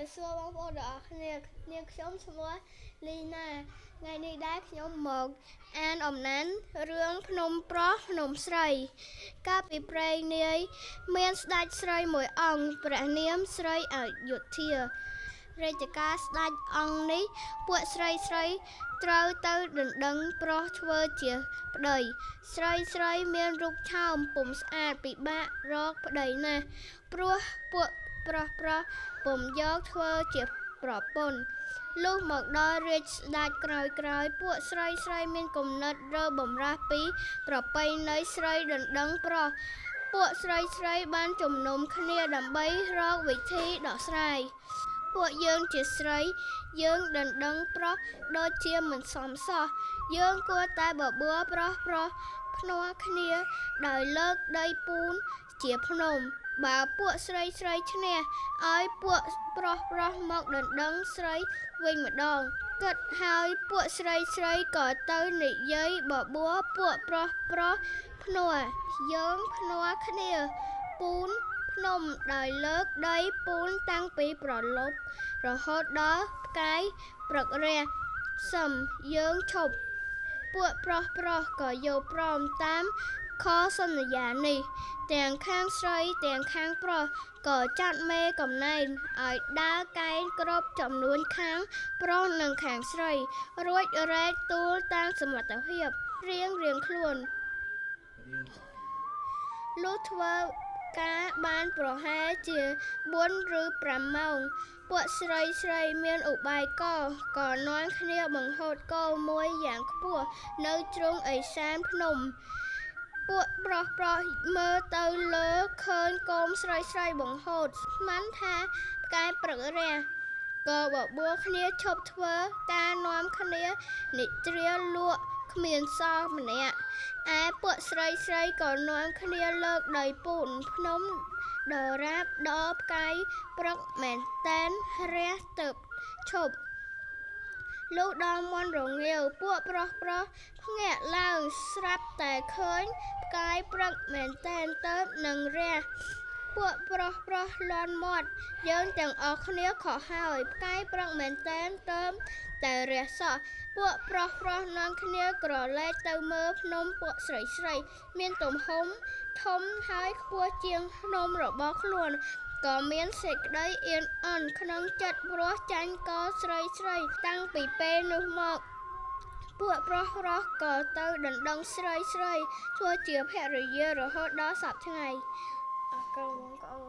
រាបសួរបងប្អូនទាំងអស់គ្នានាងខ្ញុំឈ្មោះលីណាថ្ងៃនេះដែរខ្ញុំមកអានអំណានរឿងភ្នំប្រុសភ្នំស្រី កាលពីព្រេងនាយមានស្ដេចស្រីមួយអង្គព្រះនាមស្រីអយុធ្យារាជការស្ដេចអង្គនេះពួកស្រីស្រីត្រូវទៅដណ្ដឹងប្រុសធ្វើជាប្តីស្រីស្រីមានរូបឆោមពុំស្អាតពិបាករកប្តីណាស់ព្រោះពួកប្រុសប្រុសពុំយកធ្វើជាប្រពន្ធលុះមកដល់រាជស្ដេចក្រោយក្រោយពួកស្រីស្រីមានគំនិតរើបំរាស់ពីប្រពៃណីស្រីដណ្ដឹងប្រុសពួកស្រីស្រីបានជំនុំគ្នាដើម្បីរកវិធីដោះស្រាយពួកយើងជាស្រីយើងដណ្ដឹងប្រុសដូចជាមិនសមសោះយើងគួរតែបបួលប្រុសប្រុសភ្នាល់គ្នាដោយលើកដីពូនជាភ្នំបើពួកស្រីស្រីឈ្នះឲ្យពួកប្រុសប្រុសមកដណ្ដឹងស្រីវិញម្ដងគិតហើយពួកស្រីស្រីក៏ទៅនិយាយបបួលពួកប្រុសប្រុសភ្នាល់យើងភ្នាល់គ្នាពូនភ្នំដោយលើកដីពូនតាំងពីប្រលប់រហូតដល់ផ្កាយព្រឹករះសឹមយើងឈប់ពួកប្រុសប្រុសក៏យល់ព្រមតាមខសន្យានេះទាំងខាងស្រីទាំងខាងប្រុសក៏ចាត់មេកំណែនឲ្យដើរកែងគ្រប់ចំនួនខាងប្រុសនិងខាងស្រីរួចរែកទួលតាមសមត្ថភាពរៀងរៀងខ្លួនលុះធ្វើការបានប្រហែលជា4ឬ5ម៉ោងពួកស្រីស្រីមានឧបាយកលក៏នាំគ្នាបង្ហូតកោមួយយ៉ាងខ្ពស់នៅជ្រុងឦសានភ្នំពួកប្រុសប្រុសមើលទៅលើឃើញកូនស្រីស្រីបង្ហូតស្មានថាផ្កាយព្រឹករះក៏បបួលគ្នាឈប់ធ្វើការនាំគ្នានិទ្រាលក់គ្មានសល់ម្នាក់ឯពួកស្រីស្រីក៏នាំគ្នាលើកដីពូនភ្នំដរាបដល់ផ្កាយព្រឹកមែនតែនរះទៅឈប់លុះដល់មន់រងាវពួកប្រុសប្រុសភ្ញាក់ឡើងស្រាប់តែឃើញផ្កាយព្រឹកមែនតែនទៅនឹងរះពួកប្រុសប្រុសលន់មាត់យើងទាំងអស់គ្នាខុសហើយផ្កាយព្រឹកមែនតែនទៅតែរះសោះពួកប្រុសប្រុសនាំគ្នាក្រឡេកទៅមើលភ្នំពួកស្រីស្រីមានទំហំធំហើយខ្ពស់ជាងភ្នំរបស់ខ្លួនក៏មានសេចក្តីអៀនអន់ក្នុងចិត្តព្រោះចាញ់កស្រីស្រីតាំងពីពេលនោះមកពួកប្រុសប្រុសក៏ទៅដណ្ដឹងស្រីស្រីធ្វើជាភរិយារហូតដល់សព្វថ្ងៃអរគុណបងប្អូន។